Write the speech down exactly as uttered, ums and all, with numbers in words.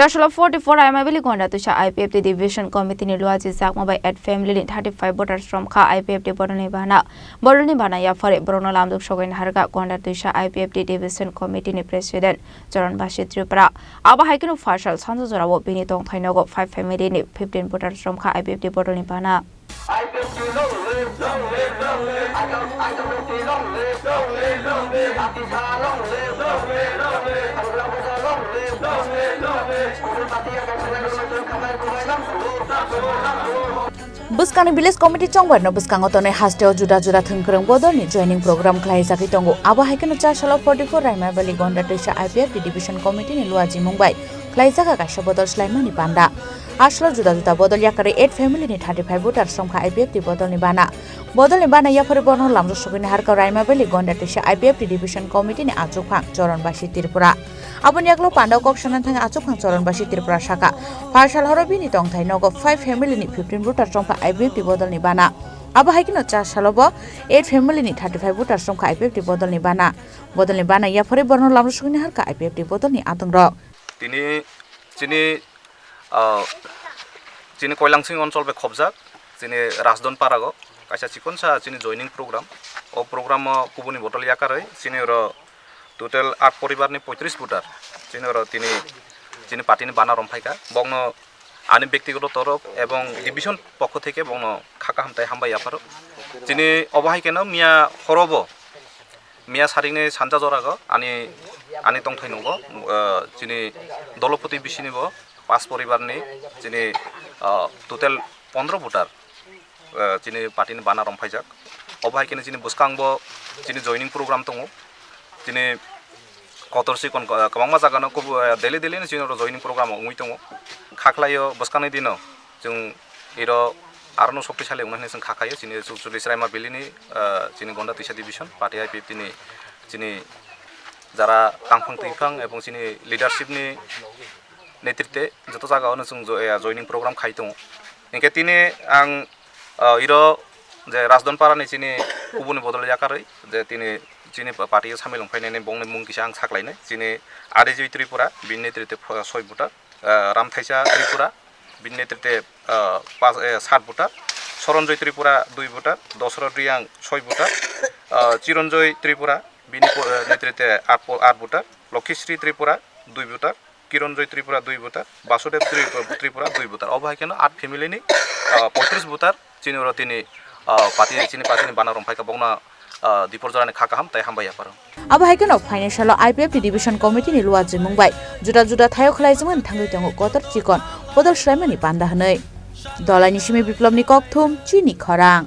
Chasalo forty four Raima Valley Gonda Twisa I P F T Division Committee ni luaji jakma bai eight family ni thirty five voters romkha I P F T bodol ni bana. Bodol ni bana yaphari borokno lamjok sogwi naharkha Gonda Twisa I P F T Division Committee ni President Charan Basi Tripura. Abo hai kheno phaisal sanja jorao bini tongthai nogo five family ni fifteen voters romkha I P F T bodol ni bana. Bwskangni village committee chongbarno bwskango tonwi hasteo juda juda thwngkwrwng bodolni joining program khlaijagwi tongo. Abo hai kheno Chasalo forty four Raima Valley Gonda Twisa I P F T Division Committee ni luajimung bai khlaijak kaisa bodol swlaimani panda. Aswk juda juda bodol yakarwi eight family ni thirty five voters romkha I P F T bodolni bana. Bodolni bana yaphari borno lamjak sogwini harkha Raima Valley Gonda Twisa I P F T Division Committee ni achukphang Charan Basi Tripura. Aboni yagulo panda kok sanani thangwi achukphang Charan Basi Tripura sakha, phaisal horo bini tongthai nogo five family ni fifteen voters romkha I P F T bodolni bana. Abo hai kheno Chasalo bo eight family ni thirty five voters romkha I P F T bodolni bana. Bodolni bana yaphari borno lamjak sogwini harkha I P F T bodolni atongrok. Tini chini, ah, chini Koilangsing onchol bai khobjak, chini Rajdon Parago kaisa chikonsa chini joining program. O program o kubuni bodol yakarwi chini oro total aat poribar ni poitris voter chini oro tini chini party ni bana romphai kha. Bokno ani bektigoto torof ebong division pokho theke bokno kha kaham tai hambai yapharo. Chini obo hai kheno miya horobo Miya saringni sanja jorago ani, ani tongthai nungo, ah, chini Dolopoti bisini bo pas poribar ni chini, ah, total pondro voter, ah, chini party ni bana romphaijak. Obo hai khe chini bwskang bo chini joining program tongo. Chini kotor sikon, ah, kwbangma jaga no kubu, ah, daily daily ni chini oro joining program wngwi tongo. Khaklai o bwskangni dino Chwng iro arono shoktisali wngna hwnwi chwng kha khaio, chini Chul-, Chulai Chwraima Valley ni, ah, chini Gonda Twisa Division, party I P F T ni chini jara tangphang twiphang ebong chini leadership ni netritwe joto jaga ono chwng jo-, eh, joining program khai tongo. Hinkhe tini ang, ah, iro je Rajdon Para ni chini kubuni bodol yakarwi je tini chini party o samil wngphainani bongni mung kisa ang saklainai, chini Arijoi Tripura, bini netritwe pho-, soi voter. ah, Ramthaisa Tripura, bini netritwe, ah, pas, eh, sat voter, Soronjoy Tripura dui voter, Dosrot Riang soi voter, ah, Chironjoy Tripura, bini po-, eh, netritwe at po-, at voter, Lokhisri Tripura dui voter, Kironjoy Tripura dui voter, Basudev Tri-, Tripura dui voter. Obo hai kheno at family ni, ah, poitris voter. Chini oro tini, ah, party, chini party ni bana romphai kha bokno, ah, Diporjora ni kha kaham tai hambai yapharo. Abo hai kheno phainai salo I P F T Division Committee ni luajimung bai juda juda thaio khlaijwngmani thangwi tongo kotor chikon bodol swlaimani panda hwnwi. Dolaini simi Biplobni kokthum chini khorang.